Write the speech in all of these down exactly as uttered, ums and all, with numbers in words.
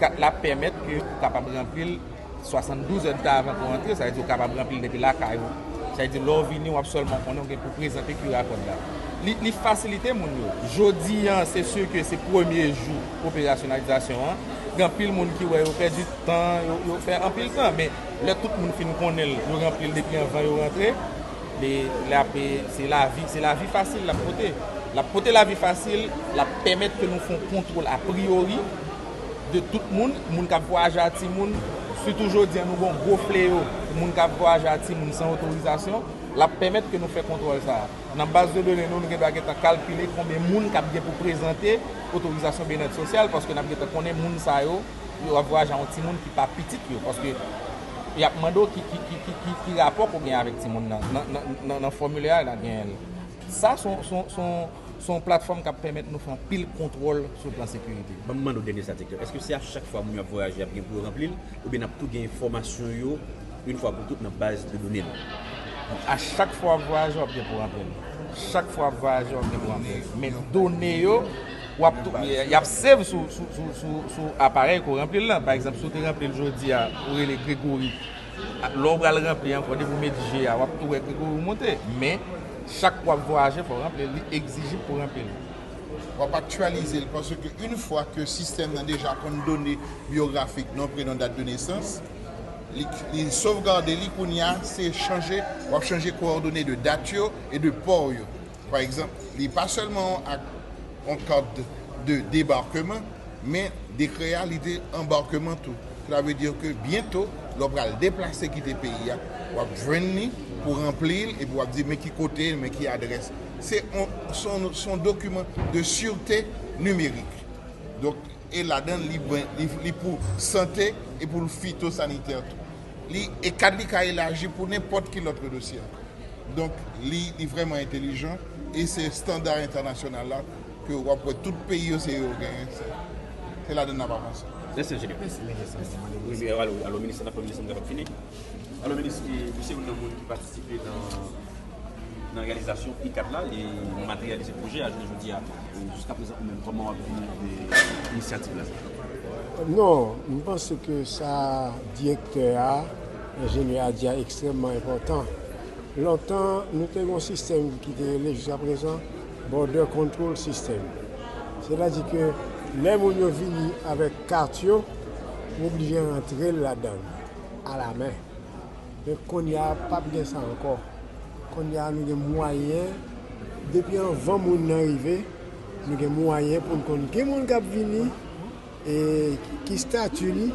Kat la pèmèt ke ou kapab ranpli l swasanndouz èdtan avan pou w antre, sa vle di ou kapab ranpli l depi lakay ou. Sa vle di lè w vini, w ap sèlman konnen w gen pou prezante QR kòd la. Li, li fasilite moun yo. Jodi a, se si ke se premye jou operasyonalizasyon an. Gen anpil moun ki wè yo pèdi tan, yo, yo fè anpil tan, men lè tout moun fin konnen l, yo ranpli l depi anvan yo rantre, li, l ap, se lavi, se lavi fasil l ap pote. L ap pote lavi fasil, l ap pèmèt ke nou fè yon kontwòl a priyori de tout moun, moun k ap vwayaje a timoun, sitou jodi a nou gen yon gwo fleyo pou moun k ap vwayaje a timoun san otorizasyon, l ap pèmèt ke nou fè kontwòl sa a. Nan baz de done nou, nou gen dwa gentan kalkile konbyen moun k ap gen pou prezante otorizasyon byennèt sosyal, paske n ap gentan konnen moun sa yo, yo ap vwayaje a yon timoun ki pa pitit yo, paske y ap mande w ki, ki, ki, ki, ki, ki rapò ke w gen avèk timoun nan, nan, nan, nan, nan fòmilè a, n ap genyen l. Sa se yon, se yon, se yon, se yon platfòm k ap pèmèt nou fè anpil kontwòl sou plan sekirite. Ban m mande w dènye sa, direktè. Èske se a chak fwa moun yo ap vwayaje, y ap gen pou yo ranpli l, oubyen n ap tou gen enfòmasyon yo yon fwa pou tout nan baz de done nou? A chak fwa w ap vwayaje, w ap gen pou ranpli l. Chak fwa w ap vwayaje, w ap gen pou ranpli l. Men done yo, w ap tou, y ap save sou, sou, sou, sou, sou aparèy ke w ranpli l lan. Pa egzanp, si w te ranpli l jodi a, ou rele Gregory. Lè w pral ranpli ankò, depi w met G a, w ap tou wè Gregory monte. Men, chak w ap vwayaje, fò w ranpli l. Li egzijib pou w ranpli l. W ap aktyalize l, paske yon fwa ke sistèm nan deja konn done byografik, non, prenon, dat de nesans, li, li sovgade li kounye a, se chanje, w ap chanje kowòdone de dat yo e de pò yo. Pa egzanp, li pa sèlman yon ak, yon kat de debarkeman, men dekrè a, li te anbarkeman tou. Sa vle di ke byento, lè w pral deplase kite peyi a, w ap jwenn li pou ranpli l, epi w ap di men ki kote, men ki adrès. Se yon, se yon, se yon dokiman de sirte nimerik. Donk, e ladan l, li, li, li pou sante e pou l fitosanitè tou. Li, e kad li ka elaji pou nenpòt ki lòt dosye ankò. Donk, li, li vrèman entèlijan e se estanda entènasyonal la ke w ap wè tout peyi yo se yo genyen. Se, se ladan n ap avanse. Mèsi, enjenyè. Wi, alo, alo, minis, n ap fè minis, n ap fini. Alo, minis, e, ou se youn nan moun ki patisipe nan, nan reyalizasyon I kat la e nou materyalize pwojè a jounen jodi a. E jiska prezan, ou menm, kòman w ap viv, e, inisyativ la? Non, m panse ke sa direktè a, enjenyè a di a ekstrèmman enpòtan. Lontan, nou te gen yon sistèm ki te rele jiska prezan border control system. Sètadi ke lè moun yo vini avèk kat yo, ou oblije rantre l ladan l, alamen. Men kounye a, p ap gen sa ankò. Kounye a, nou gen mwayen, depi anvan moun nan rive, nou gen mwayen pou n konn ki moun k ap vini, e ki stati li,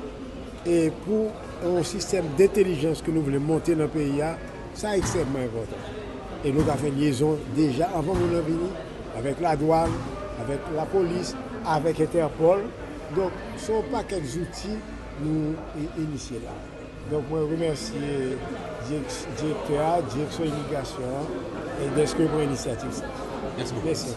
e pou yon sistèm dentèlijans ke nou vle monte nan peyi a, sa ekstrèmman enpòtan. E nou ka fè lyezon deja anvan moun nan vini, avèk ladwàn, avèk lapolis, avèk Entèpòl. Donk, se yon pakèt zouti nou i-, inisye la. Donk, mwen remèsye dirèk-, direktè a, direksyon imigrasyon an, e dèske pran inisyativ sa. Mèsi bokou. Mèsi.